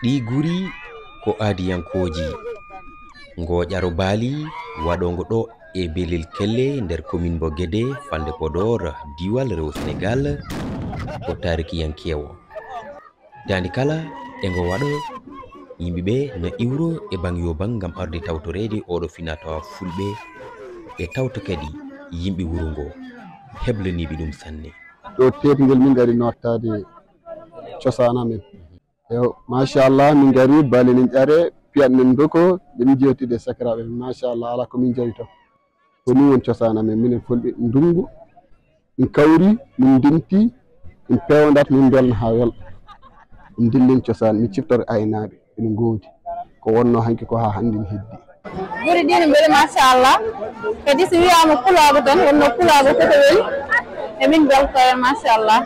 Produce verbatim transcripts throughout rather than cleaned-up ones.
Ɗii guri ko aadiyankooji. Ngoo ƴaro baali waɗoongo ɗo e Belel Kelle nder commune mbo Guédé, falnde Podor, diiwal rewo Senegaal, ko taarikiyankeewo. Hitaande kala e ngo waɗo, yimɓe ɓe na iwro e baŋ yo baŋ ngam arde tawtoreede oɗo finaa-tawaa fulɓe, e tawta kadi yimɓe wuro ngo, heblaniiɓe ɗum sanne. Ɗo teetingel min ngari noottaade cosaan amen. Eyo, machallah, min ngari, baali nen ƴare, piyanɗe nen ndoko, ɓe min jewtide e sakiraaɓe men. Machallah, alaa ko min njawi toon. Ko nii woni cosaan amen, minen fulɓe, ndunngu, min kawri, min ndimti, min peewndat, min mbelna haa welɓe. Min ndillin cosaan, min ciftora aynaaɓe, ene ngoodi. Ko wonnoo hanki ko haa hannde ne heddi. Guri ɗi ne mbeli, machallah. Kadi so wiyaama pulaagu tan, wonno pulaagu koko weli. E min mbelto heen, machallah.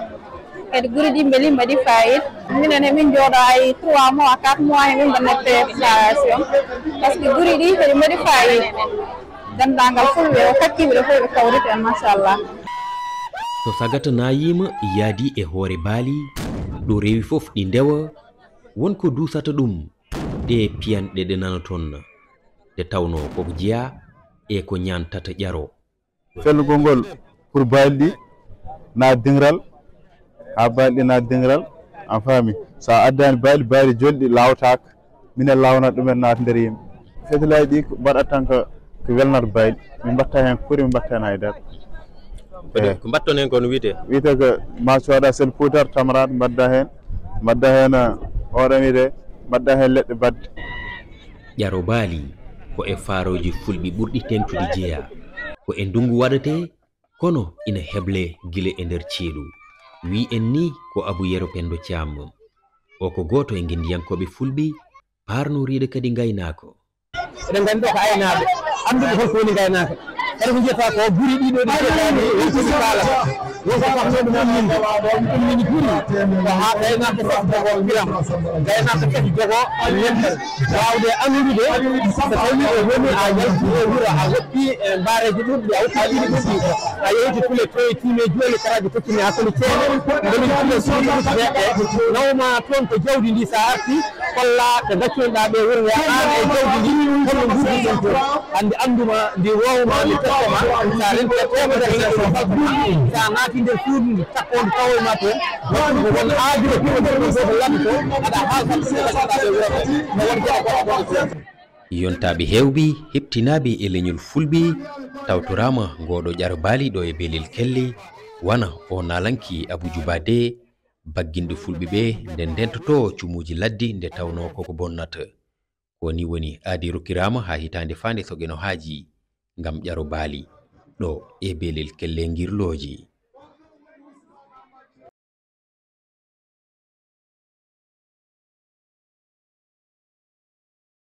Kadi guri ɗi mbeli, mbaɗi fayida. Minen e min njooɗo ay trois mois, quatre mois, e min mbaɗna préparation. Par ce que guri ɗi kadi mbaɗi fayida. Denndaangal fulɓe o kakkiiɓe ɗo fof ɓe kawriti en, machallah. To sagata naayiima yaadi e hoore baali, ɗo rewi fof ɗi ndewa, won ko duusata ɗum, ɗe piyanɗe ɗe nana toon. Nde tawnoo koko jeyaa e ko ñaantata ƴaro. Fellugol ngol pour baali ɗi na diŋral, haa baali ɗi na diŋral, a faami. So a addaani baali, baali jolɗi laawtaaka, minen laawnata ɗumen naata nder yimɓe. Fetilaaji ɗi ko mbaɗata tan ko, ko welnata baali. Min mbaɗta heen kuri, min mbaɗta heen hay dara. Ko de, eey. Ko mbaɗton heen ko no wiyetee? Wiyetee ko ma cooda sel puudar tamaraat, mbaɗda heen, mbaɗda heen, eh, oɗon wiyetee, mbaɗda heen leɗɗe baɗde. Ƴaro baali ko e faarooji fulɓe ɓurɗi teeŋtude jeyaa. Ko e ndunngu waɗetee, kono ina heblee gila e nder ceeɗu. Wiy en nii ko Abuu Yero Penndo Caam. O ko gooto e ngenndiyankooɓe fulɓe, paarnoriiɗo kadi ngaynaako. Eɗen nganndi ɗo ko aynaaɓe, annduɓe holko woni ngaynaaka. Kadi ko njiyata ko guri ɗiɗo ɗi njiyata ni, wonko ɗi kaalata. Wonko fotnoo ɗum umminde. Ɗum ummini guri. Ko haa gaynaako fof jogoo piram. Gaynaako fof jogoo ñebbe. Waawde anndude, so tawii o woni a yalti e wuro, a woppi e mbaareeji ɗuuɗɗi, a woppi ɗiɗi ɗuuɗɗi. A yewti kule toye tiime jooni, karaaji kokkumi hakkunde ceeɗe. Ndomi kule suuɗi ɗuuɗɗi heɓɓe. Nawma toon ko jawdi ndi, so a arti, kolla ɓe ngaccunoɗaa ɓe wuro, wiya aan e jawdi ndi, holno nguurduɗon toon? Anndi annduma, ndi woowma, ndi tottoma, so a renti e teemedere, so a naati nder suudu ndu, takko ndu tawoyma toon, wonko won aadiro, ko won ɗum ɗo ladde to, aɗa haalta ɗum ɓe ngaccunoɗaa ɓe wuro ɓe, no won geɗe goɗɗe goɗɗe toon. Yontaaɓe heewɓe, heɓtinaaɓe e leñol fulɓe, tawtoraama ngooɗo ƴaro baali ɗo e Belel Kelle, wano o naalanki Abuu Juba Dee, bagginɗo fulɓe ɓe nde ndentotoo cumuuji ladde nde tawnoo koko bonnata. Ko nii woni aadi rokkiraama haa hitaande faande so geno haaji ngam ƴaro baali ɗo e Belel Kelle Ngirlooji.